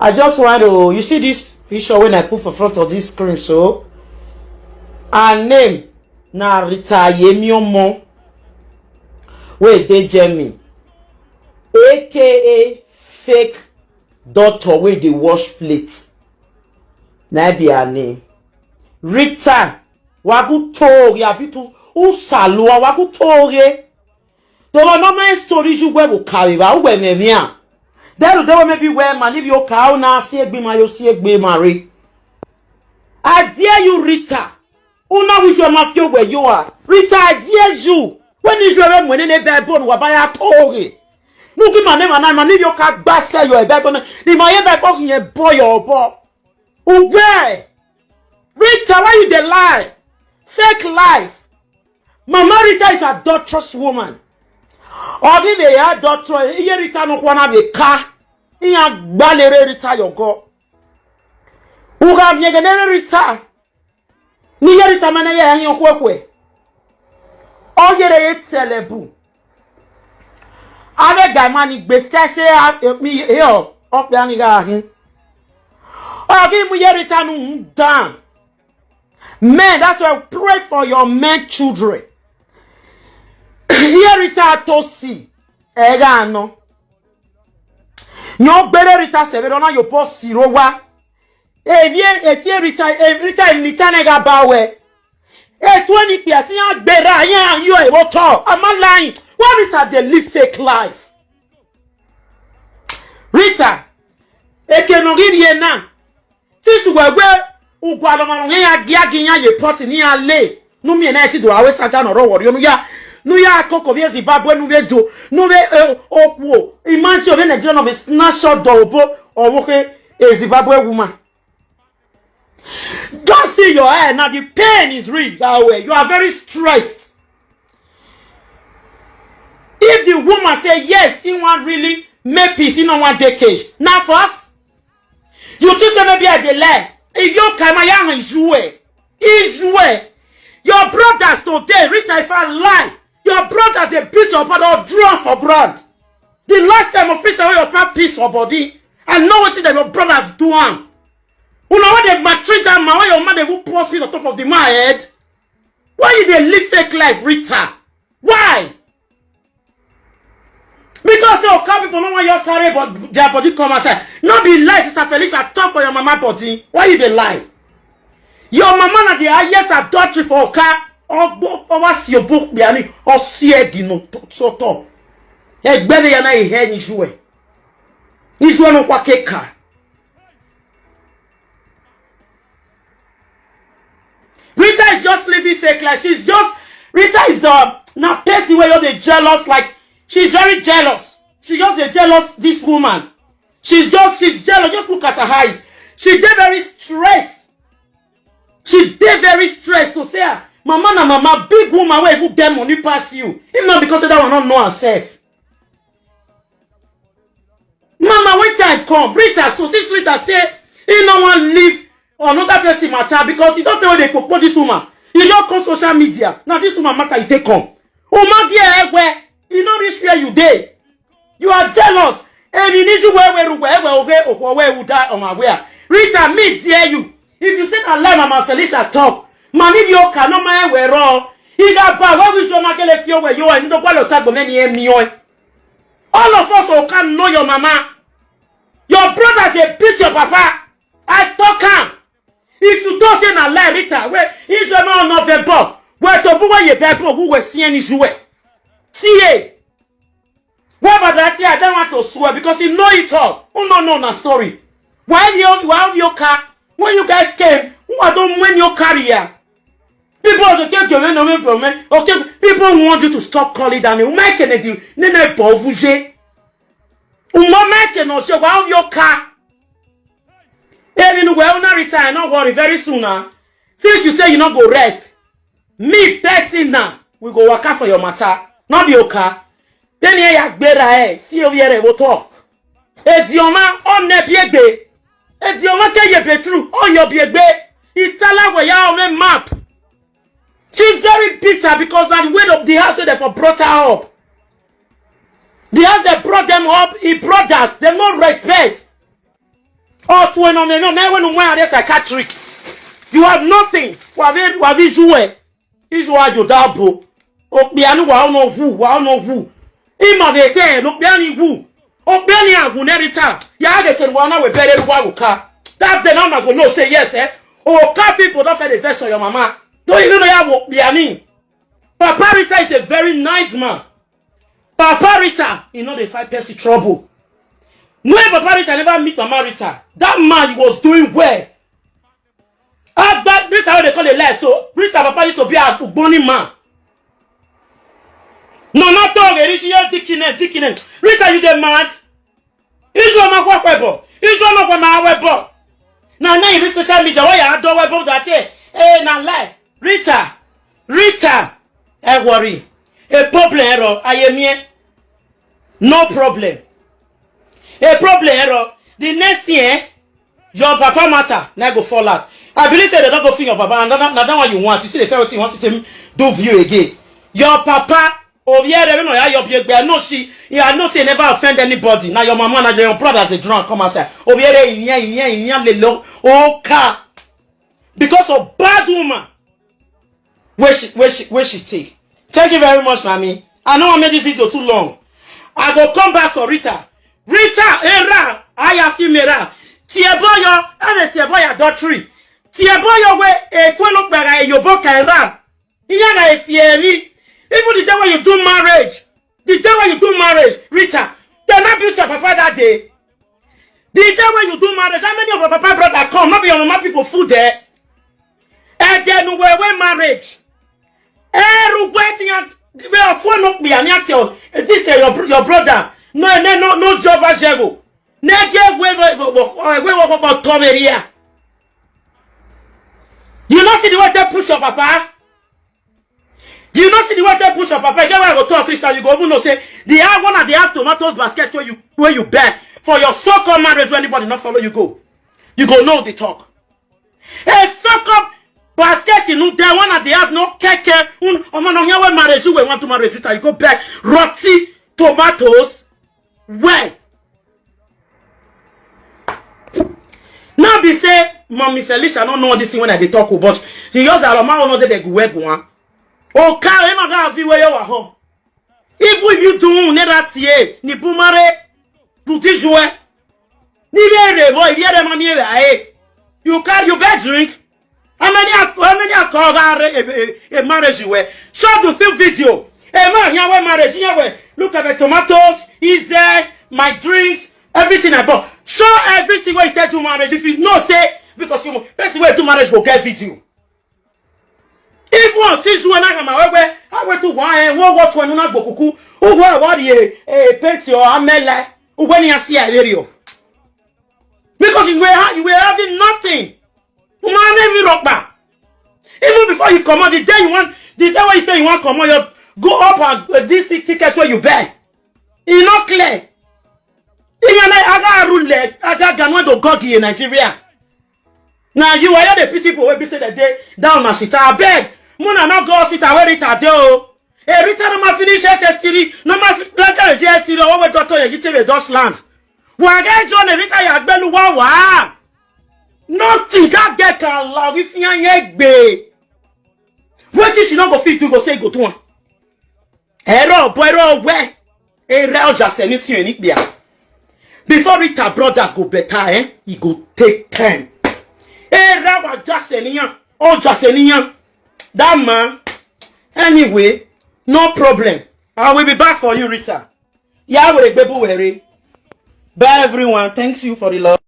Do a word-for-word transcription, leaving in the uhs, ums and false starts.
I just want to, you see this picture when I put for front of this screen, so her name na Rita Yemiomo, wey dey Germany, A K A fake doctor wey dey wash plate. Na be her name. Rita, wagu toge, abitu usalua, wagu toge. There were no many stories you were carry, but who were me? There were maybe where man, if you cow now, see a be my, you see a be marry. I dare you, Rita. Una which your mafia where you are. Rita, I dare you. When is your money in a bad bone, what buy a toge? Look at my name and I, man, if you can't bass sell your bad bone, if my head back in a boy or boy. Where? Rita, why you dey lie? Fake life. Mama Rita is a doctor's woman. Or give a doctor, here Rita no kwana be ka. Iya gbalere Rita yogo. Uga myegenere Rita. Ni yeri tamana ya hanyo kwekwe. Oyere ye telebu. Ave gaimani gbeste se a mi he o. Ope ani ga hin. Ogi mu yeri tanu down. Men, that's why pray for your men children. Yeri ta to si. Ega no. Nyo gbere Rita severo na yo po siro wa. Evi eti Rita, Rita Rita nega bawe. E twenty pe ati ya gbera ya yo e wo to. Am I lying? Why Rita dey live fake life? Rita, eke no giri ye na. Since we we ugwa lo mo ya gi agi ya ye pot ni ya le. Nu mi na ti do awe saja no ro wori onu ya. Nu ya koko bi Zimbabwe nu be jo. Nu be okwo. Imagine obi Nigeria no be snatch up do obo. Owo ke a Zimbabwe woman. Just see your hair now. The pain is real that way. You are very stressed. If the woman say yes, he want really make peace, he no want decade. Now first, you think say maybe I dey lie. If you come, I am Israel. Israel. Your brothers today, Rita, if I lie, your brothers they beat your brother or draw for ground. The last time of Rita, your papa piece your body, and know what that your brothers do am. Una when they maltreat that man, when your mother will post it on top of the man head. Why you dey live fake life, Rita? Why? Because say Oka people no want your carry but their body come outside. No be lie, Sister Felicia, talk for your mama body. Why you dey lie? Your mama na the highest adultery for Oka. Ogbo owa si obo biani o si egi no so to. Egbere ya na ihe ni juwe. Ni juwe no kwa keka. Rita is just living fake life. She's just Rita is uh, na person where you're the jealous. Like she's very jealous. She just a jealous this woman. She's just she's jealous. Just look at her eyes. She dey very stressed. She dey very stressed to say ah, mama na mama big woman wey even get money pass you. If not because of that one no know herself. Mama, when time come, Rita, so since Rita say he no wan leave another person matter because he don tell they kpokpo this woman. He don come social media. Now this woman matter he take come. Woman there where he no reach where you dey. You are jealous. Emi ni ju we we ru we we oge okwo we uda on my where. Rita, me dare you. If you say na lie, Mama Felicia talk. Mani bi oka no ma we ro. Iga ba we wi so ma kele fi owe yo en do kwa lo tagbo me ni emi o. All of us o can know your mama. Your brothers they beat your papa. I talk am. If you talk say na lie, Rita, we is your no no vebo. We to bu we ye bebo who we see any juwe. See Why about that? I don't want to swear because you know it all. Oh no, no, na story. Why you why you car? When you guys came, who I don't when your career? People are okay, you know me from me. Okay, people want you to stop calling down. Who make Kennedy? Nene Bovuge. Who make no show why your car? Even well now retire, not worry very soon now. Since you say you not go rest, me person now we go waka for your matter. Not be okay. Then here ya gbera eh. See over here we talk. Edioma on ne biegbe. Edioma ke ye be true on your biegbe. Itala we ya on map. She's very bitter because that weight of the house where they for brought her up. The house that brought them up, he brought us. They no respect. Otu eno me no me we no mwa are psychiatric. You have nothing. Wa be wa be juwe. Ijo ajo dabo. Okpiani wa ono hu, wa ono hu. Ima be ke no kpiani hu. Okpiani ahu ne Rita. Ya de ke wa na we bere wa ka. That day na go no say yes eh. Oka people don't feel the verse of your mama. Don't you know ya wo kpiani? Papa Rita is a very nice man. Papa Rita, you know they fight Percy trouble. No, Papa Rita never meet Mama Rita. That man was doing well. Agba Rita, what they call a lie. So Rita Papa used to be a Ugboni man. No, not talk. Rita, you dicking, dicking. Rita, you the mad? Israel not work webo. Israel not work my webo. Now, now in this social media, why you don't webo that eh? Eh, na lie. Rita, Rita, I worry. A problem, error. I am here. No problem. A problem, error. The next thing, eh? Your papa matter, now go fall out. I believe say they don't go feel your papa, and that, that, that one you want. You see the fair thing, you want to do view again. Your papa, oh yeah, they know your big bear. No, she, yeah, I know she never offend anybody. Now your mama, now your brother as a drunk, come outside. Oh yeah, yeah, yeah, yeah, lelo. Oh, car. Because of bad woman. Where she, where she, where she take? Thank you very much, mommy. I know I made this video too long. I go come back for Rita. Rita, era, I have female. Tieboyo, I'm a Tieboyo adultery. Tieboyo we, a twelve baga, a yoboka, era. Iyaga a fieri. Even the day when you do marriage, the day when you do marriage, Rita, they not abuse your papa that day. The day when you do marriage, how many of your papa brother come? Not be your mama people food there. And then we were marriage. Every waiting and we are phone up me and you tell this is your, your brother. No, no, no, no job as you. Nege we we we we we we we Tomeria. You not see the way they push your papa? You not see the way they push your papa? Get where I go talk Christian, you go even know say the have one of the have tomatoes basket where you where you bear for your so-called marriage where anybody not follow you go. You go know the talk. A so-called basket you know there one of the have no keke. Un omo no here where marriage you want to marriage you go back rotty tomatoes. Where? Now be say, Mommy Felicia, I don't know this thing when I dey talk, oh, but the yours are my own, they go web one. Oh, car, him a go have you where you are home. Even if you do, ne that ye, ni bumare, to this you, ni very boy, you are mommy, eh? You carry your bad drink. How many, how many are called a, a, a marriage you were? Show the film video. A man here where marriage here where look at the tomatoes, is there my drinks, everything I bought. Show everything where you tell do marriage. If you know say because you person where do marriage will get video. If one thing you and I am aware, I went to one and what what one not bokuku, who were what a paint your amela, who when you see a video. Because you were you were having nothing. Woman, let me rock back. Even before you come out, the day you want, the day when you say you want come out, you go up and uh, this ti- ticket where you buy. E not clear. Iyan na aga rule aga ganwa do gogi in Nigeria. Now you are the people wey be say that day down my shit. I beg. Muna not go hospital where it are dey o. E Rita no ma finish S S three, no ma fi- like a J S three, o we doctor ye gite we Dutch land. Wa ga John e Rita ya gbelu wa wa. Nothing that get can laugh if yan ye gbe. Wetin she no go fit do go say go do one. Error boy error where? Error just anything any clear. Before Rita brothers go better, eh? E go take time. Error was just anything. Oh, just anything. That man. Anyway, no problem. I will be back for you, Rita. Yahweh Gbebuwere. Bye, everyone. Thanks you for the love.